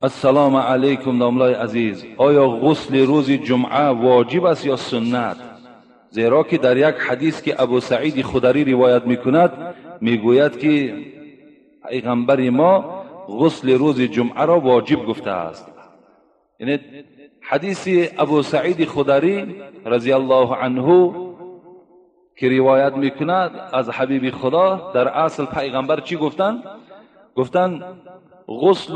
Ассалому алайкум домлаи азиз. Оё ғусли рӯзи ҷумъа воҷиб аст ё суннат? Зеро ки дар як ҳадис ки Абу Саиди Хударӣ ривоят мекунад, мегӯяд ки пайғамбари мо ғусли рӯзи ҷумъаро воҷиб гуфтааст. Яъне ҳадиси Абу Саиди Хударӣ разияллоҳу анҳу ки ривоят мекунад аз ҳабиби Худо, дар асл пайғамбар чӣ гуфтанд? Гуфтанд غسل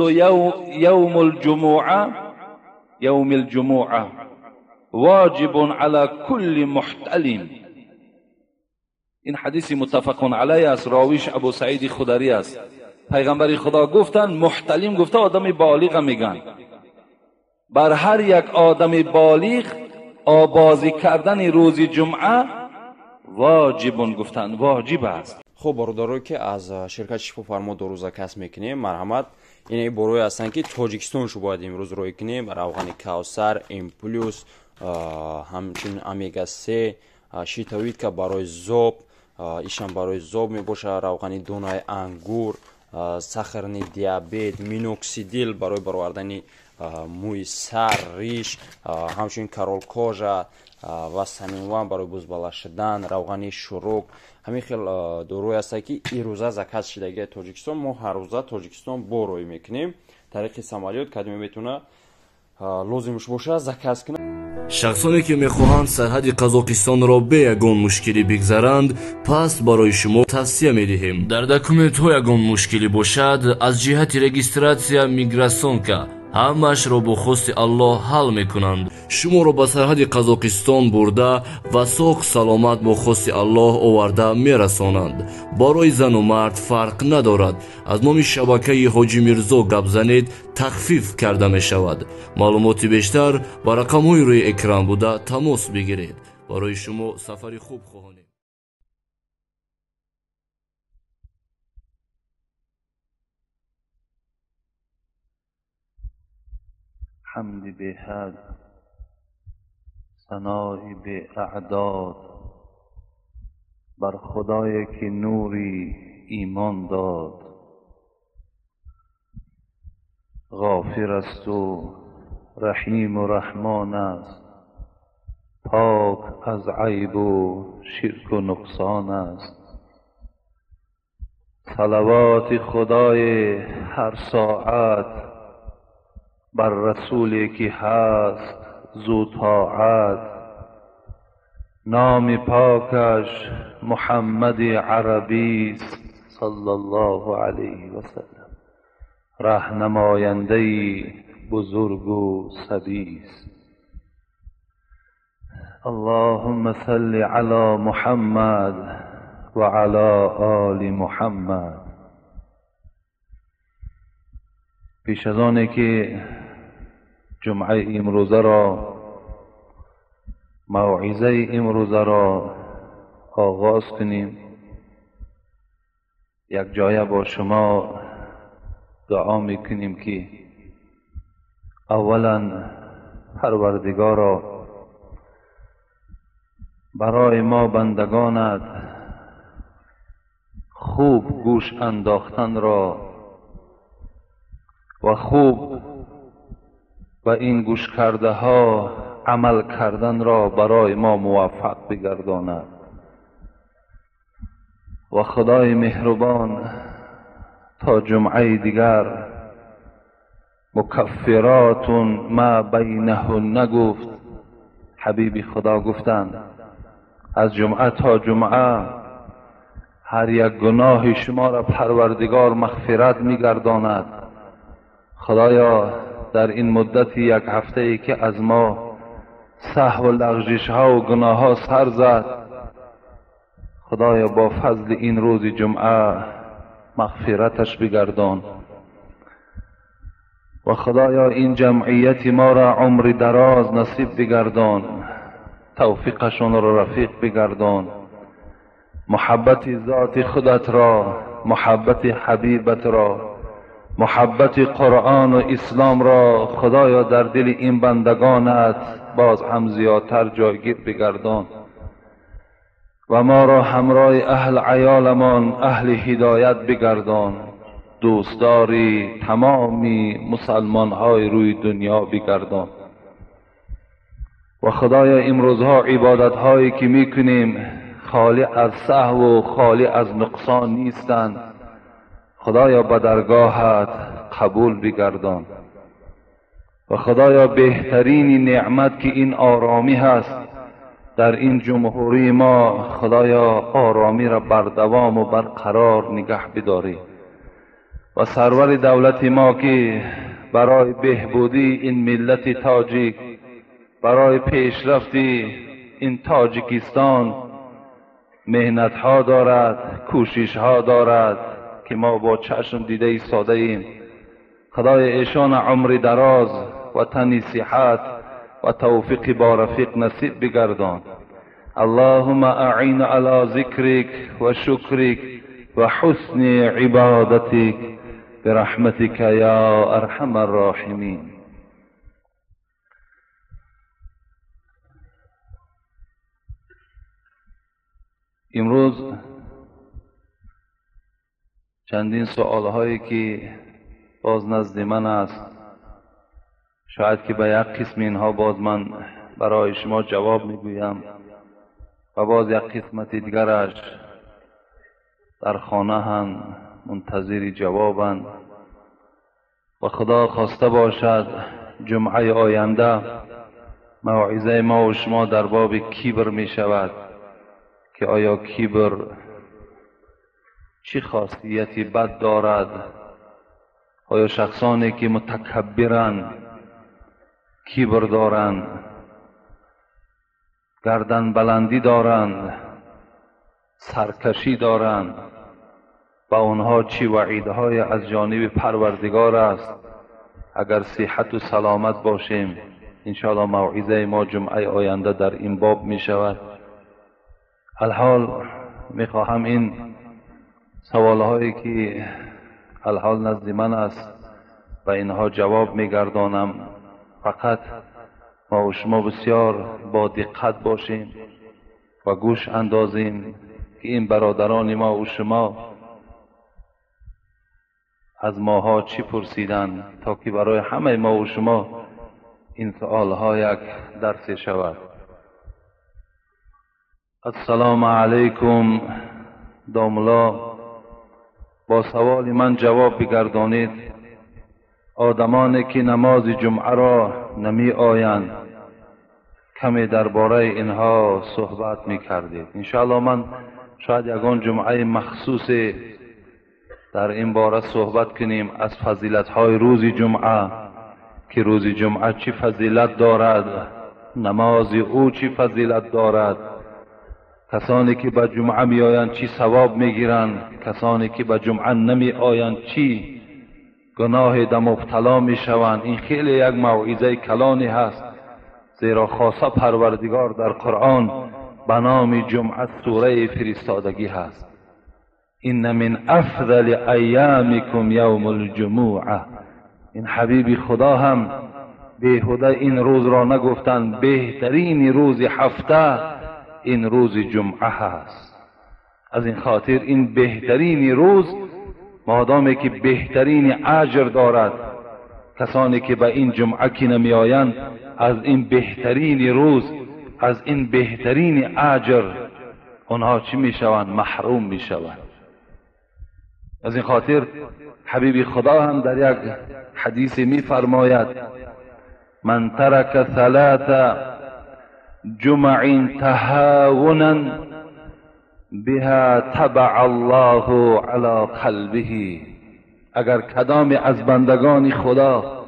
يوم الجمعة يوم الجمعة واجب على كل محتلم. این حدیث متفق علیه است، راویش ابو سعید خدری است. پیغمبر خدا گفتند محتلم گفته آدم بالغ میگن. بر هر یک آدم بالغ آبازی کردن روز جمعه واجب گفتند، واجب است. Хуб, бародарое ки аз ширкати Шифофармо дору заказ мекунем, марҳамат, ине борое ҳастанд ки Тоҷикистон шу бояд имрӯз рӯй кунем. Равғани Кавсар, М плюс, ҳамчунин омега се, щитовидка барои зоб, ишам барои зоб мебошад, равғани донаи ангур, сахарный диабет, миноксидил барои баровардани мӯи сар, риш, ҳамчунин корол кожа ва саминван барои бузбала шудан, равғани шурук. Ҳамин хел доруе ҳастанд ки ирӯза заказ шидагии Тоҷикистон. Мо ҳаррӯза Тоҷикистон бо рӯй мекунем тариқи самолёт, кадоме метавона лозимш бошад заказ кунад. Шахсоне ки мехоҳанд сарҳади Қазоқистонро бе ягон мушкилӣ бигзаранд, пас барои шумо тавсия медиҳем. Дар документҳо ягон мушкилӣ бошад, аз ҷиҳати регистратсия, миграционка, ҳамаашро бо хости Аллоҳ ҳал мекунанд. Шуморо ба сарҳади Қазоқистон бурда ва соғ саломат бо хости Аллоҳ оварда мерасонанд. Барои зану мард фарқ надорад. Аз номи шабакаи Ҳоҷи Мирзо гап занед, тахфиф карда мешавад. Маълумоти бештар ба рақамҳои рӯи экран буда тамос бигиред. Барои шумо сафари хуб хоҳонем. حمد بحد، ثناء باعداد، بر خدای که نوری ایمان داد. غافر است و رحیم و رحمان است، پاک از عیب و شرک و نقصان است. صلوات خدای هر ساعت بر رسولی که هست زو طاعت. نام پاکش محمد عربی است صلی الله علیه و سلم، رهنماینده بزرگ و صبی است. اللهم صل علی محمد و علی آل محمد. پیش از آنه که جمعه امروزه را، موعظه امروزه را آغاز کنیم، یک جایه با شما دعا میکنیم که اولا پروردگارا برای ما بندگانت خوب گوش انداختن را و خوب به این گوش کرده ها عمل کردن را برای ما موفق بگرداند. و خدای مهربان تا جمعه دیگر مکفرات ما بینهن گفت، حبیب خدا گفتند از جمعه تا جمعه هر یک گناه شما را پروردگار مغفرت میگرداند. خدایا در این مدت یک هفته ای که از ما سهو و لغزش ها و گناه ها سر زد، خدایا با فضل این روز جمعه مغفرتش بگردان. و خدایا این جمعیت ما را عمر دراز نصیب بگردان، توفیقشان را رفیق بگردان، محبت ذات خودت را، محبت حبیبت را، محبت قرآن و اسلام را خدایا در دل این بندگانت باز هم زیادتر جایگیر بگردان و ما را همراه اهل عیالمان اهل هدایت بگردان. دوستدار تمامی مسلمان های روی دنیا بگردان. و خدایا امروزها عبادت هایی که میکنیم خالی از سهو و خالی از نقصان نیستند. خدایا به درگاهت قبول بگردان. و خدایا بهترین نعمت که این آرامی هست در این جمهوری ما، خدایا آرامی را بردوام و برقرار نگه بداری. و سرور دولت ما که برای بهبودی این ملت تاجیک، برای پیشرفت این تاجیکستان محنت ها دارد، کوشش ها دارد که ما با چشم دیده ایستاده ایم. خدای ایشان عمر دراز و تنی صحت و توفیق با رفیق نصیب بگردان. اللهم اعین علی ذکرک و شکرک و حسن عبادتک برحمتک یا ارحم الراحمین. امروز چندین سوال هایی که باز نزد من است، شاید که به یک قسم اینها باز من برای شما جواب میگویم و باز یک قسمت دیگرش در خانه هم منتظر جوابند. و خدا خواسته باشد جمعه آینده موعظه ما و شما در باب کبر می شود که آیا کبر چه خاصیتی بد دارد؟ آیا شخصانی که متکبرند، کبر دارند، گردن بلندی دارند، سرکشی دارند، با آنها چی وعیدهای از جانب پروردگار است؟ اگر صحت و سلامت باشیم انشاءالله موعظه ما جمعه آینده در این باب می شود. الحال می خواهم این سوالهایی که الحال نزد من است و اینها جواب می گردانم. فقط ما و شما بسیار با دقت باشیم و گوش اندازیم که این برادران ما و شما از ماها چی پرسیدن تا که برای همه ما و شما این سوالها یک درس شود. السلام علیکم داملا، با سوال من جواب بگردانید. آدمانی که نماز جمعه را نمی آیند کمی درباره اینها صحبت می کردید. انشاءالله من شاید یگان جمعه مخصوص در این باره صحبت کنیم از فضیلت های روز جمعه، که روز جمعه چی فضیلت دارد، نماز او چی فضیلت دارد، کسانی که به جمعه می آیند چی ثواب می گیرند، کسانی که به جمعه نمی آیند چی گناه در مبتلا می شوند. این خیلی یک موعظه کلانی هست، زیرا خاصه پروردگار در قرآن به نام جمعه سوره فرستادگی هست. این من افضل ایامکم یوم الجمعه. این حبیب خدا هم بیهوده این روز را نگفتند، بهترین روز هفته این روز جمعه هست. از این خاطر این بهترین روز، مادامی که بهترین اجر دارد، کسانی که به این جمعه که نمی آیند از این بهترین روز، از این بهترین اجر آنها چی می شوند؟ محروم می شوند. از این خاطر حبیب خدا هم در یک حدیث می فرماید من ترک ثلاث جمع تهاونا بها تبع الله علی قلبه. اگر کدام از بندگان خدا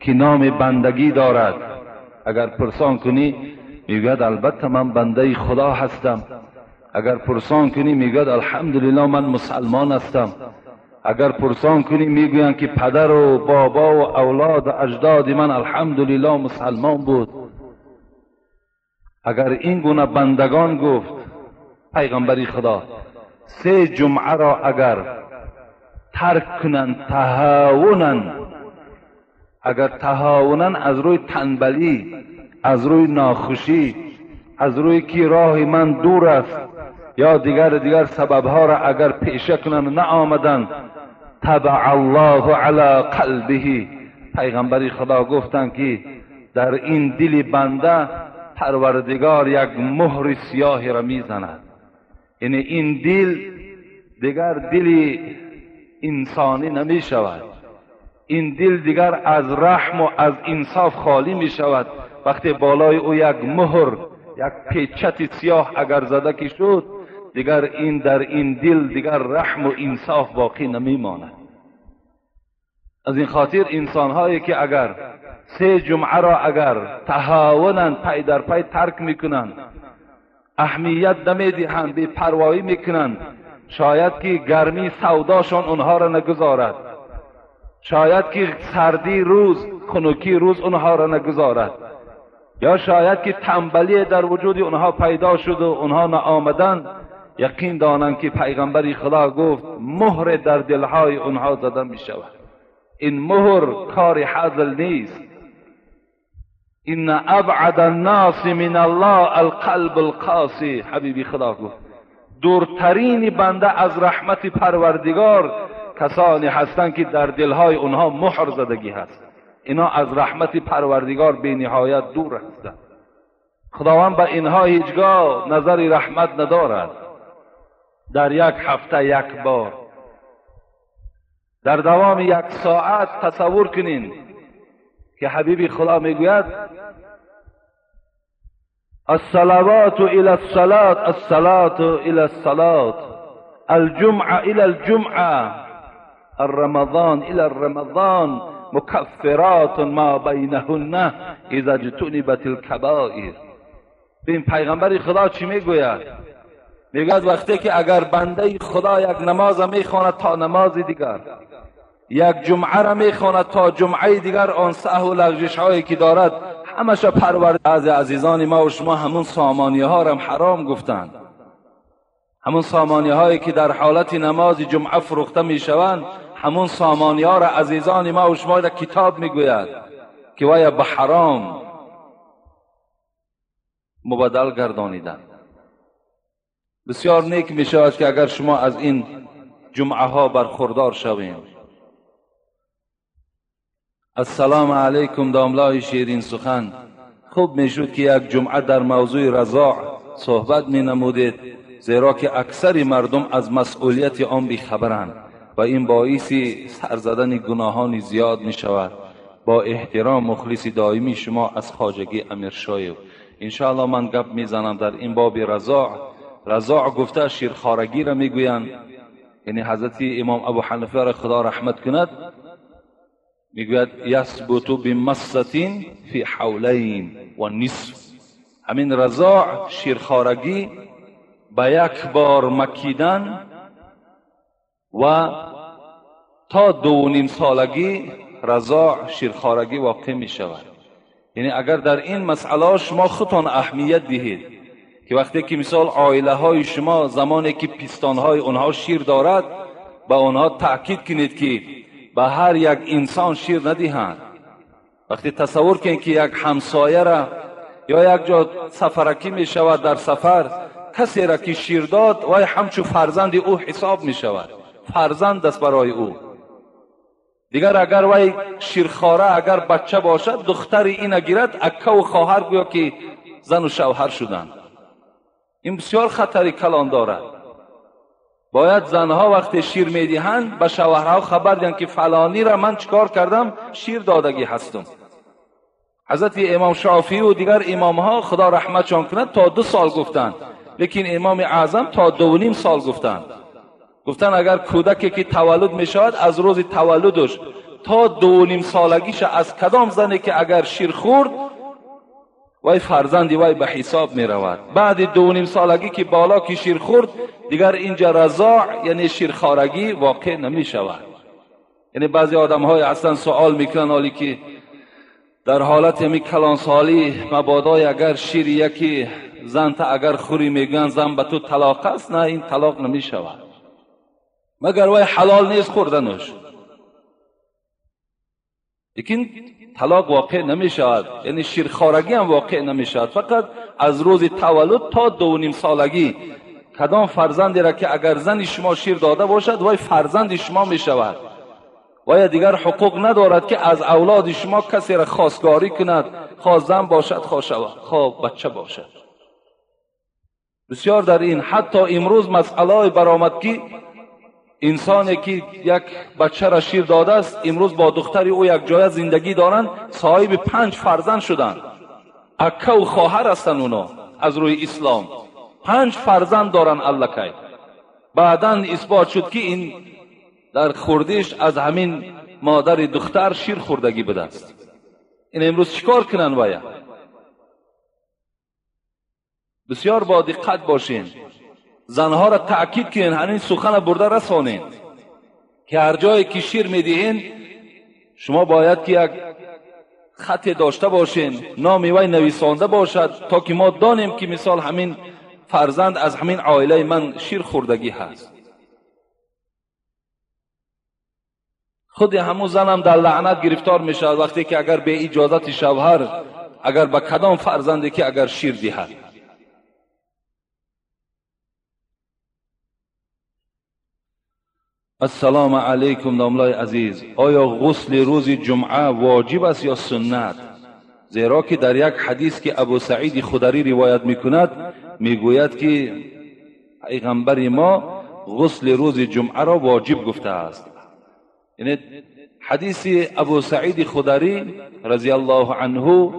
که نام بندگی دارد، اگر پرسان کنی میگوید البته من بنده خدا هستم، اگر پرسان کنی میگوید الحمدلله من مسلمان هستم، اگر پرسان کنی میگویند که پدر و بابا و اولاد و اجداد من الحمدلله مسلمان بود. اگر این گونه بندگان، گفت پیغمبری خدا، سه جمعه را اگر ترک کنند تهاونن، اگر تهاونن از روی تنبلی، از روی ناخوشی، از روی که راه من دور است یا دیگر سببها را اگر پیشه کنند نه آمدن، طبع الله علی قلبه. پیغمبر خدا گفتند که در این دل بنده پروردگار یک مهر سیاهی را میزند. یعنی این دل دیگر دل انسانی نمی شود، این دل دیگر از رحم و از انصاف خالی می شود. وقتی بالای او یک مهر، یک پیچت سیاه اگر زده که شد، دیگر این در این دل دیگر رحم و انصاف باقی نمی ماند. از این خاطر انسانهایی که اگر 3 جمعه را اگر تهاونند، پی در پی ترک میکنند، اهمیت نمیدهند، بی پروایی میکنند، شاید که گرمی سوداشان اونها را نگذارد، شاید که سردی روز، خنکی روز اونها را نگذارد، یا شاید که تنبلی در وجود اونها پیدا شد و اونها نآمدند. یقین دانند که پیغمبر خدا گفت مهر در دلهای اونها زده می شود. این مهر کار حزل نیست. ان ابعد الناس من الله القلب القاسی. حبیبی خدا گفت دورترین بنده از رحمت پروردگار کسانی هستند که در دلهای اونها مهر زدگی هست. اینا از رحمت پروردگار به نهایت دور هستند. خداوند به اینها هیچگاه نظر رحمت ندارد. در یک هفته یک بار، در دوام یک ساعت تصور کنین که حبیبی خدا میگوید الصلوات الى الصلاة، الصلاة الى الصلاة، الجمعة الى الجمعة، الرمضان الى الرمضان، مکفرات ما بینهن اذا اجتنبت الکبائر. این پیغمبر خدا چی میگوید؟ میگوید وقتی که اگر بنده خدا یک نماز میخواند تا نماز دیگر، یک جمعه را میخواند تا جمعه دیگر، آن سهو و لغزش هایی که دارد همش پرورد. بعضی عزیزان ما و شما همون سامانی ها را حرام گفتند، همون سامانی هایی که در حالت نماز جمعه فروخته میشوند، همون سامانی ها را عزیزان ما و شما در کتاب میگوید که ویا به حرام مبدل گردانیدند. بسیار نیک می شود که اگر شما از این جمعه ها برخوردار شویم. السلام علیکم داملای شیرین سخن. خوب میشد که یک جمعه در موضوع رضاع صحبت می نمودید، زیرا که اکثر مردم از مسئولیت آن بیخبرند و این باعث سر زدن گناهان زیاد می شود. با احترام مخلص دائمی شما از خواجگی امیرشایف. انشاءالله من گپ میزنم در این باب رضاع. رضاع گفته شیرخوارگی را میگویند، یعنی حضرت امام ابو حنیفه را خدا رحمت کند میگوید یثبت بمصة فی حولین و نصف. همین رضاع شیرخوارگی به یک بار مکیدن و تا 2.5 سالگی رضاع شیرخوارگی واقع می شود. یعنی اگر در این مسئله شما خودتان اهمیت دهید که وقتی که مثال عائله های شما زمانی که پستان های اونها شیر دارد، به اونها تاکید کنید که به هر یک انسان شیر ندهند. وقتی تصور کنید که یک همسایه را یا یک جا سفرکی می شود، در سفر کسی را که شیر داد وای همچو فرزند او حساب می شود، فرزند است برای او. دیگر اگر وای شیرخواره اگر بچه باشد، دختر این گیرد، اکه و خواهر گویا که زن و شوهر شدند. این بسیار خطری کلان دارد. باید زنها وقتی شیر میدهند به شوهرها خبر دهند که فلانی را من چکار کردم، شیر دادگی هستم. حضرت امام شافعی و دیگر امامها خدا رحمتشان کند تا 2 سال گفتند، لیکن امام اعظم تا 2.5 سال گفتند. گفتن اگر کودکی که تولد می شود از روز تولدش تا 2.5 سالگیش از کدام زنی که اگر شیر خورد وای فرزندی وای به حساب می رود. بعد 2.5 سالگی که بالا که شیر خورد دیگر اینجا رضاع یعنی شیرخوارگی واقع نمی شود. یعنی بعضی آدم های اصلا سوال میکنن حالی که در حالت می کلانسالی مبادای اگر شیر یکی زن تا اگر خوری میگن زن به تو طلاق است، نه این طلاق نمی شود، مگر وای حلال نیست خوردنش، لیکن طلاق واقع نمی شود، یعنی شیرخوارگی هم واقع نمی شود. فقط از روز تولد تا 2.5 سالگی کدام فرزندی را که اگر زن شما شیر داده باشد وای فرزند شما می شود. و دیگر حقوق ندارد که از اولاد شما کسی را خواستگاری کند، خواه زن باشد، خواه شوهر، خواه بچه باشد. بسیار در این حتی امروز مسئله برآمد که انسانی که یک بچه را شیر داده است، امروز با دختر او یک جای زندگی دارند، صاحب 5 فرزند شدند، اکه و خواهر هستند اونا از روی اسلام، 5 فرزند دارند الکی. بعدا اثبات شد که این در خوردیش از همین مادر دختر شیر خوردگی بوده است. این امروز چیکار کنن باید؟ بسیار با دقت باشین، زنها را تأکید کنین، همین سخن برده رسانین که هر جایی که شیر میدهین شما باید که یک خط داشته باشین، نام وی نویسانده باشد تا که ما دانیم که مثال همین فرزند از همین عائله من شیر خوردگی هست. خود همون زنم در لعنت گرفتار میشود وقتی که اگر به اجازت شوهر اگر به کدام فرزندی که اگر شیر دهد. السلام علیکم داملای عزیز، آیا غسل روز جمعه واجب است یا سنت؟ زیرا که در یک حدیث که ابو سعید خدری روایت میکند میگوید که پیغمبر ما غسل روز جمعه را واجب گفته است. یعنی حدیث ابو سعید خدری رضی الله عنه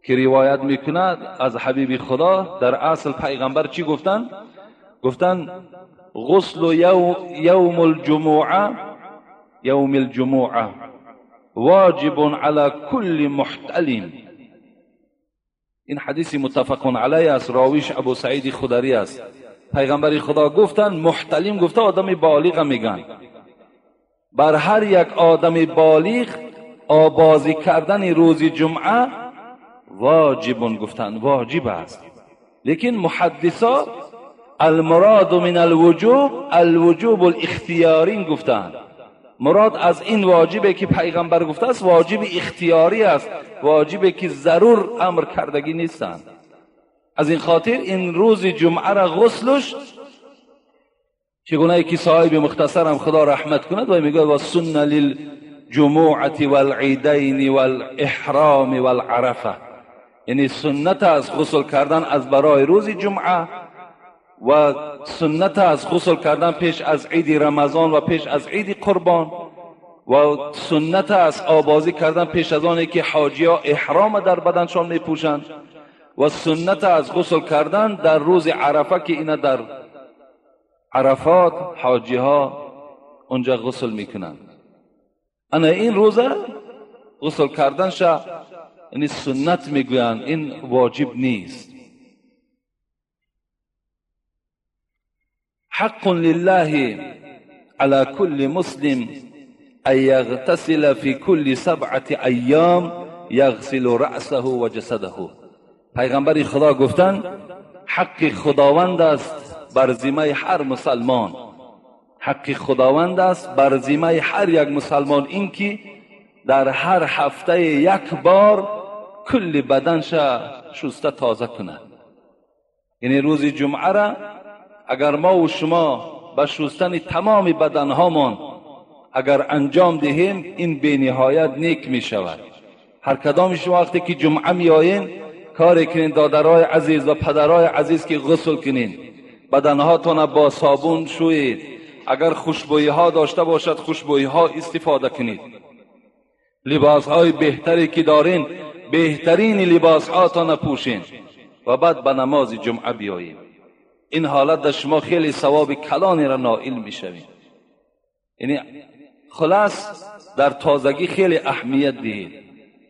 که روایت میکند از حبیب خدا، در اصل پیغمبر چی گفتن؟ گفتن غسل یوم الجمعه واجب على كل محتلم. این حدیث متفق علیه است، راویش ابو سعید خدری است. پیغمبر خدا گفتن محتلم، گفته آدم بالغ میگن، بر هر یک آدم بالغ آبازی کردن روز جمعه واجب، گفتن واجب است. لیکن محدثا المراد من الوجوب الوجوب الاختیاری گفتند. مراد از این واجبه که پیغمبر گفته است واجب اختیاری است، واجبه که ضرور امر کردگی نیستند. از این خاطر این روز جمعه را غسلش چگونه که صاحب مختصرم خدا رحمت کند و میگه و سن للجمعة والعیدین والاحرام والعرفه، یعنی سنت از غسل کردن از برای روز جمعه و سنت از غسل کردن پیش از عید رمضان و پیش از عید قربان و سنت از آبازی کردن پیش از آنی که حاجی ها احرام در بدنشان میپوشند و سنت از غسل کردن در روز عرفه که اینا در عرفات حاجی ها اونجا غسل میکنند. انا این روزه غسل کردن شا یعنی سنت میگویند، این واجب نیست. حق لله على كل مسلم أن يغتسل في كل 7 أيام يغسل رأسه وجسده. پیغمبر خدا گفتن حق خداوند است بر ذمه هر مسلمان، حق خداوند است بر ذمه هر یک مسلمان اینکه در هر هفته یک بار کل بدنش شسته تازه کند. یعنی روز جمعه را اگر ما و شما به شستن تمام بدنهامان اگر انجام دهیم این به نهایت نیک می شود. هر کدام شما وقتی که جمعه می آیین کار کنین دادرای عزیز و پدرای عزیز که غسل کنین، بدنهاتان با صابون شویید، اگر خوشبویی ها داشته باشد خوشبویی ها استفاده کنید، لباس های بهتری که دارین بهترین لباس هاتان پوشین و بعد به نماز جمعه بیایید. این حالت در شما خیلی ثواب کلانی را نائل میشوید. یعنی خلاص در تازگی خیلی اهمیت دهید،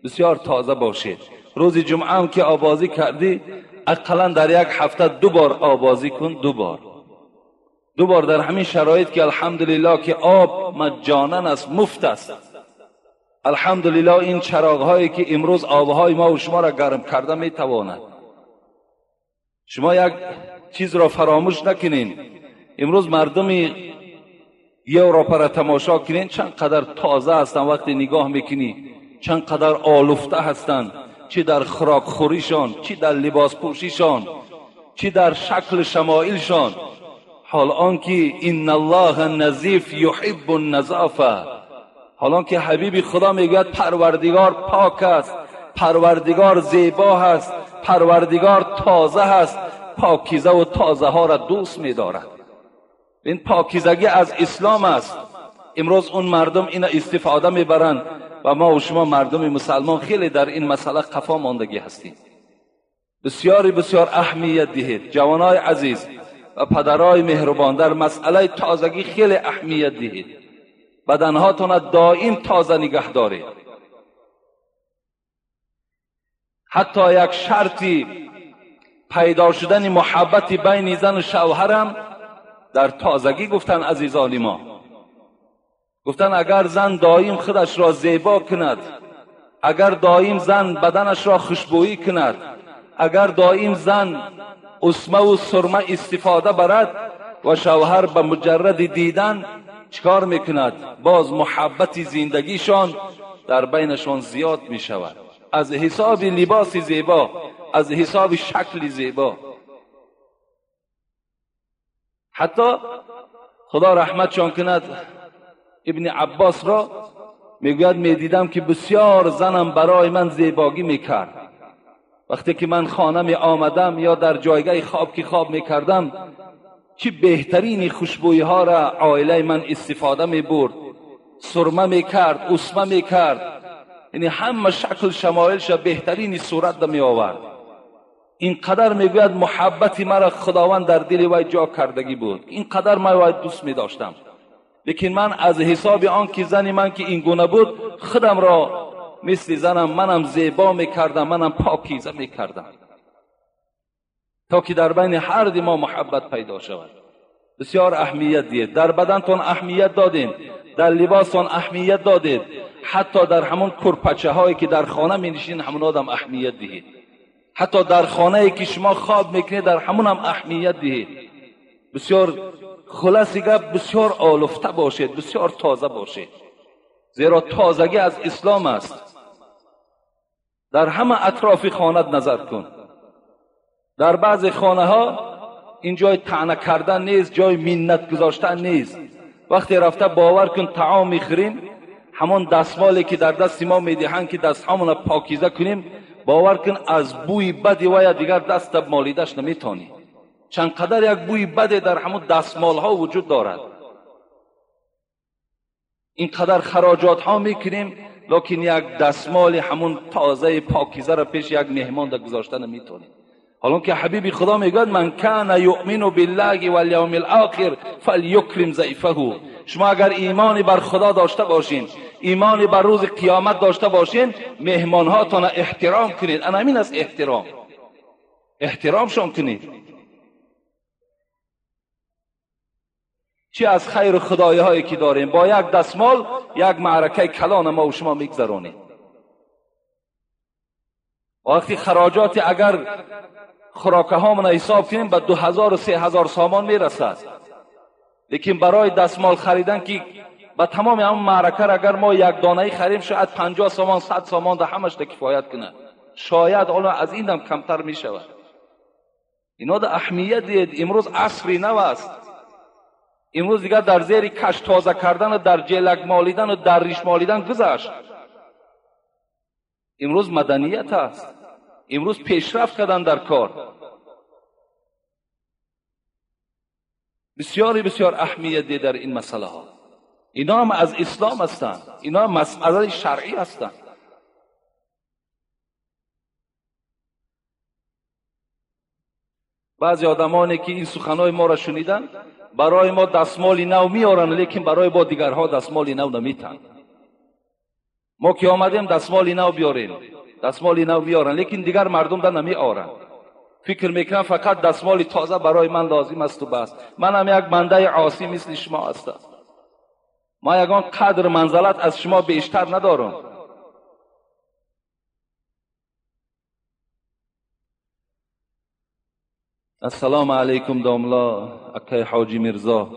بسیار تازه باشید. روز جمعه هم که آبازی کردی اقلا در یک هفته 2 بار آبازی کن، 2 بار در همین شرایط که الحمدلله که آب مجانن است، مفت است. الحمدلله این چراغ هایی که امروز آبهای ما و شما را گرم کرده میتواند. شما یک چیز را فراموش نکنین، امروز مردم یوروپا را تماشا کنین چند قدر تازه هستند، وقتی نگاه میکنی چند قدر آلفته هستند، چی در خوراک خوریشان، چی در لباس پوشیشان، چی در شکل شمایلشان. حال آنکه ان الله نظیف یحب النظافه، حالان که حبیب خدا میگوید پروردگار پاک است، پروردگار زیبا هست، پروردگار تازه هست، پاکیزه و تازه ها را دوست می‌دارد. این پاکیزگی از اسلام است. امروز اون مردم اینا استفاده میبرند و ما و شما مردم مسلمان خیلی در این مسئله قفا ماندگی هستیم. بسیاری بسیار اهمیت دهید جوانای عزیز و پدرای مهربان، در مسئله تازگی خیلی اهمیت دهید. بدنهاتون دائم تازه نگه دارید. حتی یک شرطی پیدا شدن محبت بین زن و شوهرم در تازگی گفتن عزیزان ما، گفتن اگر زن دائم خودش را زیبا کند، اگر دائم زن بدنش را خوشبویی کند، اگر دائم زن اسمه و سرمه استفاده برد و شوهر به مجرد دیدن چکار میکند، باز محبت زندگیشان در بینشان زیاد میشود. از حساب لباس زیبا، از حساب شکل زیبا. حتی خدا رحمتشان کند ابن عباس را میگوید میدیدم که بسیار زنم برای من زیباگی میکرد. وقتی که من خانه می آمدم یا در جایگاه خواب که خواب میکردم، چه بهترین خوشبویی ها را عائله من استفاده می برد، سرمه میکرد، اسمه میکرد، یعنی همه شکل شمایلش بهترین صورت می آورد. اینقدر میگوید محبت مرا خداوند در دل وی جا کردگی بود، اینقدر من وی دوست می داشتم. لیکن من از حساب آن که زن من که این گونه بود، خودم را مثل زنم منم زیبا میکردم، منم پاکیزه میکردم، تا که در بین هر دو ما محبت پیدا شود. بسیار اهمیت دید، در بدنتون اهمیت دادین، در لباستون اهمیت دادید، حتی در همون کرپچه هایی که در خانه می نشین همون آدم اهمیت دهید، حتی در خانه که شما خواب میکنید در همون هم اهمیت دهید. بسیار خلاص گپ، بسیار آلفته باشید، بسیار تازه باشید، زیرا تازگی از اسلام است. در همه اطراف خانه نظر کن، در بعض خانه ها این جای طعنه کردن نیست، جای منت گذاشتن نیست. وقتی رفته باور کن طعام میخوریم، همون دستمالی که در دست ما میدهند که دستهامون را پاکیزه کنیم، باور کن از بوی بدی و دیگر دست مالیدش نمیتونی. چند قدر یک بوی بد در همون دستمال ها وجود دارد. اینقدر خراجات ها میکنیم، لکن یک دستمال همون تازه پاکیزه را پیش یک مهمان در گذاشته نمیتونیم. حالا که حبیب خدا میگوید من کان یؤمن بالله والیوم الاخر فلیکرم ضیفه. شما اگر ایمانی بر خدا داشته باشین، ایمانی بر روز قیامت داشته باشین، مهمان هاتان احترام کنید. انا همین است احترام، احترامشان کنید. چی از خیر خدایی هایی که داریم، با یک دستمال یک معرکه کلان ما و شما میگذرانیم. وقتی خراجات اگر خوراکه هامون حساب کنیم به 2000 و 3000 سامان میرسد، لیکن برای دستمال خریدن که به تمام هم معرکه را اگر ما یک دانه خریم شاید 50 سامان 100 سامان ده همش ده کفایت کنه، شاید حالا از این هم کمتر میشود. اینا ده اهمیت دید. امروز عصری نو است. امروز دیگر در زیر کش تازه کردن و در جلک مالیدن و در ریش مالیدن گذشت. امروز مدنیت است، امروز پیشرفت کردن در کار. بسیاری بسیار اهمیت ده در این مسئله ها. اینا هم از اسلام هستند، اینا مسئله شرعی هستند. بعضی آدمانی که این سخنهای ما را شنیدن برای ما دستمال نو میارن، لیکن برای با دیگرها دستمال نو نمیتن. ما که آمدیم دستمال نو بیاریم، دستمال نو بیارن، لیکن دیگر مردم در نمی آرن. فکر میکنم فقط دستمال تازه برای من لازم است و بس. من هم یک بنده عاصی مثل شما هستم، ما یگان قدر منزلت از شما بیشتر ندارم. السلام علیکم داملا اکای حاجی میرزا،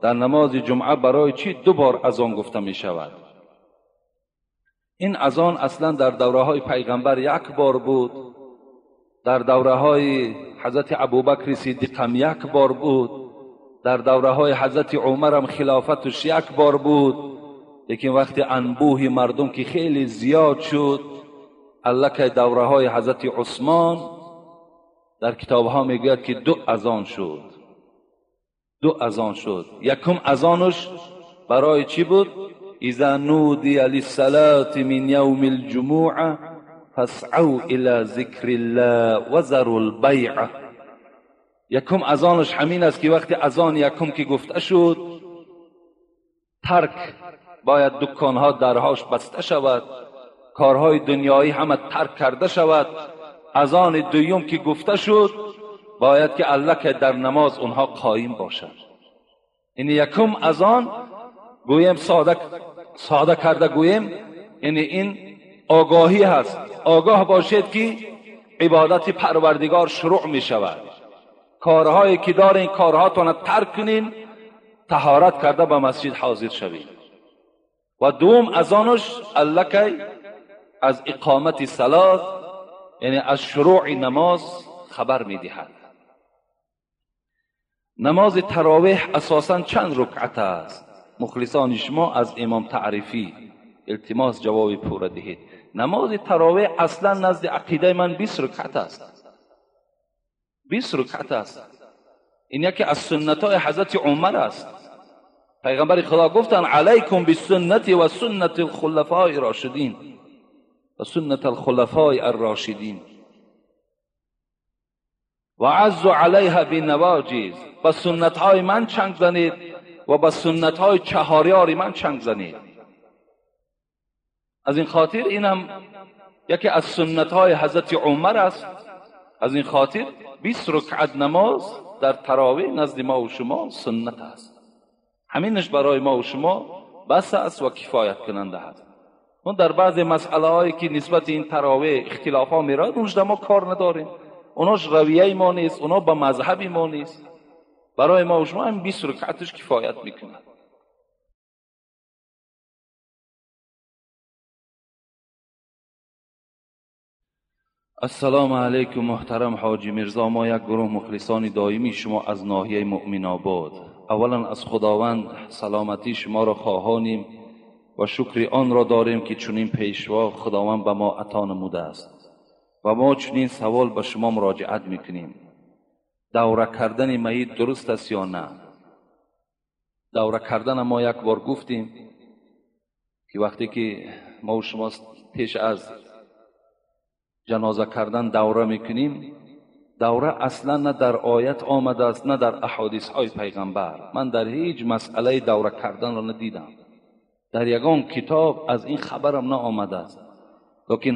در نماز جمعه برای چی 2 بار اذان گفته می شود؟ این اذان اصلا در دوره های پیغمبر 1 بار بود، در دوره های حضرت ابوبکر صدیق هم 1 بار بود، در دوره های حضرت عمر هم خلافتش 1 بار بود، لیکن وقتی انبوه مردم که خیلی زیاد شد، الکی دوره های حضرت عثمان در کتاب ها میگوید که دو اذان شد. دو اذان شد. یکم اذانش برای چی بود؟ اذا نودی للصلاة من یوم الجمعه فاسعوا الى ذکر الله وذروا البیع. یکم اذانش همین است که وقتی اذان یکم که گفته شد، ترک باید دکانها درهاش بسته شود، کارهای دنیایی همه ترک کرده شود. اذان دوم که گفته شد، باید که الله که در نماز اونها قایم باشد. این یکم اذان گویم ساده کرده گویم، یعنی این آگاهی هست. آگاه باشید که عبادت پروردگار شروع می شود. کارهایی که دارین کارهاتون ترک کنین، طهارت کرده به مسجد حاضر شوید. و دوم اذانش الله که از اقامت صلات، یعنی از شروع نماز خبر می دهد. نماز تراویح اساساً چند رکعت است؟ مخلصان شما از امام تعریفی التماس جواب پوره دهید. نماز تراویح اصلا نزد عقیده من 20 رکعت است. 20 رکعت است. این یکی از سنت های حضرت عمر است. پیغمبر خدا گفتن علیکم بالسنت و سنت الخلفاء الراشدین و سنت الخلفاء الراشدین و عضوا علیها بالنواجذ. با سنت های من چنگ زنید و با سنت های چهاریار من چنگ زنید. از این خاطر اینم یکی از سنت های حضرت عمر است. از این خاطر 20 رکعت نماز در تراویح نزد ما و شما سنت است. همینش برای ما و شما بس است و کفایت کننده است. اون در بعض مسئله هایی که نسبت این تراویح اختلاف ها میراد، اونش در ما کار نداریم. اوناش رویه ما نیست، اونا با مذهب ما نیست. برای ما و شما هم 20 رکعتش کفایت میکنه. السلام علیکم محترم حاجی میرزا، ما یک گروه مخلصان دائمی شما از ناحیه مؤمن آباد. اولا از خداوند سلامتی شما را خواهانیم و شکر آن را داریم که چنین پیشوا خداوند به ما عطا نموده است و ما چنین سوال به شما مراجعت میکنیم. دوره کردن میت درست است یا نه؟ دوره کردن ما یک بار گفتیم که وقتی که ما و شما پیش از جنازه کردن دوره میکنیم، دوره اصلا نه در آیت آمده است نه در احادیث های پیغمبر. من در هیچ مسئله دوره کردن را ندیدم، در یگان کتاب از این خبرم نه آمده است. لیکن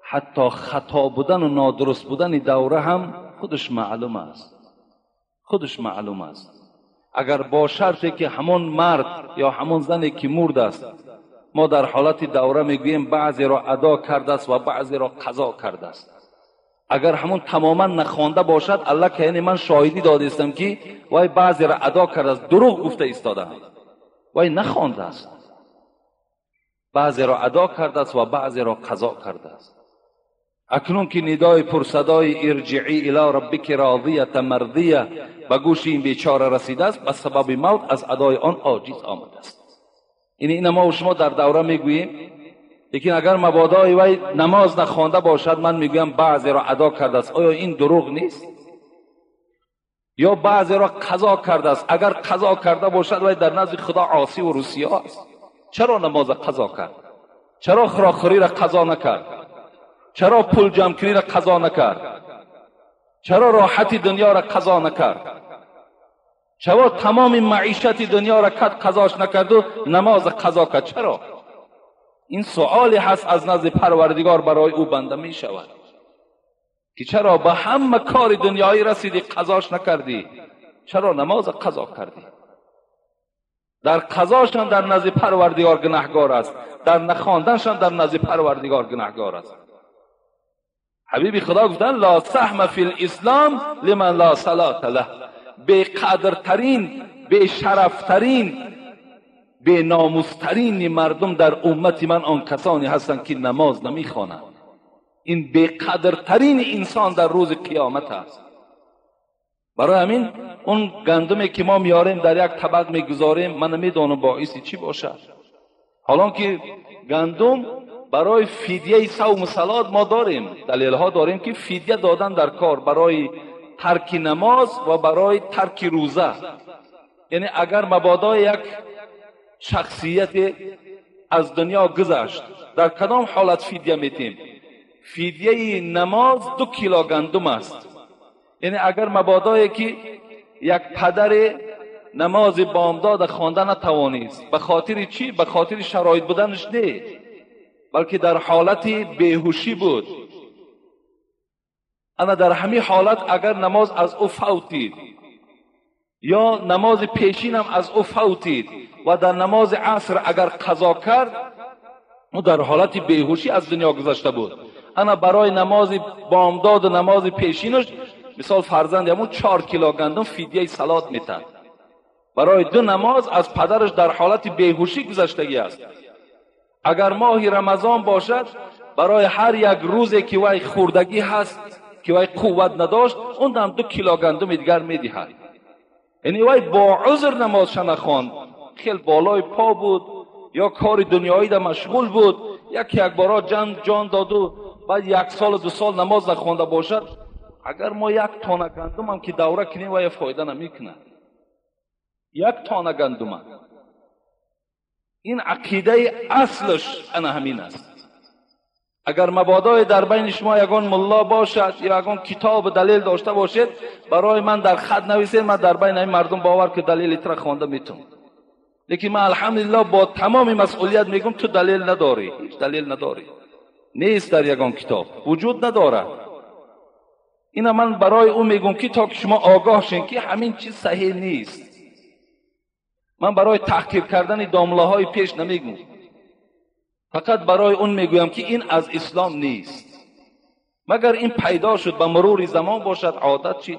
حتی خطا بودن و نادرست بودن دوره هم خودش معلوم است. خودش معلوم است. اگر با شرطی که همون مرد یا همون زنی که مرد است، ما در حالت دوره میگوییم بعضی را ادا کرده است و بعضی را قضا کرده است. اگر همون تماما نخوانده باشد، الله که یعنی من شاهدی داده استم که وای بعضی را ادا کرده است، دروغ گفته ایستاده، وای نخوانده است. بعضی را ادا کرده است و بعضی را قضا کرده است. اکنون که ندای پرصدای ارجعی الی ربک راضیه مرضیه به گوش این بیچاره رسیده است، به سبب موت از ادای آن عاجز آمده است. این ما و شما در دوره میگوییم. لیکن اگر مبادای وی نماز نخوانده باشد، من میگویم بعضی را ادا کرده است. آیا این دروغ نیست؟ یا بعضی را قضا کرده است. اگر قضا کرده باشد وی در نزد خدا عاصی و رسیا است. چرا نماز قضا کرد؟ چرا خوراکخوری را قضا نکرد؟ چرا پول جمع کنی را قضا نکرد؟ چرا راحت دنیا را قضا نکرد؟ چرا تمام معیشت دنیا را کد قضاش نکرد و نماز قضا کرد؟ چرا؟ این سوالی هست از نزد پروردگار برای او بنده می شود که چرا به همه کار دنیایی رسیدی قضاش نکردی، چرا نماز قضا کردی؟ در قضاشان در نزد پروردگار گناهگار است، در نخواندنشان در نزد پروردگار گناهگار است. حبیبی خدا گفتن لا سهم فی الاسلام لمن لا صلاة له. بی قدرترین، بی شرفترین، بی ناموسترین مردم در امت من آن کسانی هستند که نماز نمیخوانند. این بی قدرترین انسان در روز قیامت است. Барои ҳамин он гандуме ки мо меорем, дар як табақ мегузорем, ман намедонам боиси чӣ бошад. Ҳолон ки гандум барои фидияи савму салот мо дорем, далелҳо дорем ки фидия додан дар кор барои тарки намоз ва барои тарки рӯза. Яъне агар мабодо як шахсият аз дунё гузашт, дар кадом ҳолат фидия метем? Фидияи намоз 2 кило гандум аст. Яъне агар мабодое ки як падаре намози бомдод хонда натавонист, ба хотири чӣ? Ба хотири шароит буданаш не, балки дар ҳолати беҳушӣ буд. Ана дар ҳамин ҳолат агар намоз аз ӯ фавтид ё намози пешинам аз ӯ фавтид ва дар намози аср агар қазо кард, ӯ дар ҳолати беҳушӣ аз дунё гузашта буд. Ана барои намози бомдоду намози пешинаш, мисол фарзанди ҳамун 4 кило гандум фидияи салот метад. Барои 2 намоз аз падараш дар ҳолати беҳушӣ гузаштагӣ аст. Агар моҳи Рамазон бошад, барои ҳар як рӯзе ки вай хӯрдагӣ ҳаст, ки вай қувват надошт, он дам 2 кило гандуми дигар медиҳад. Яъне вай бо узр намозша нахонд, хел болои по буд ё кори дунёида машғул буд, яке якбора ҷон доду баъд 1 солу 2 сол намоз нахонда бошад, агар мо 1 тона гандумам ки давра кунем, вай фоида намекунад. 1 тона гандума. Ин ақидаи аслаш ана ҳамин аст. Агар мабодое дар байни шумо ягон мулло бошад ё ягон китобу далел дошта бошед, барои ман дар хат нависед, ман дар байни ҳамин мардум бовар ки далели тура хонда метавонам. Лекин ман алҳамдулиллоҳ бо тамоми масъулият мегӯям, ту далел надорӣ, ҳеҷ далел надорӣ, нест дар ягон китоб, вуҷуд надорад. Ина ман барои ӯ мегӯям ки то ки шумо огоҳ шед ки ҳамин чиз саҳеҳ нест. Ман барои таҳқир кардани домлаҳои пеш намегӯям, фақат барои он мегӯям ки ин аз ислом нест. Магар ин пайдо шуд ба мурури замон бошад, одат чи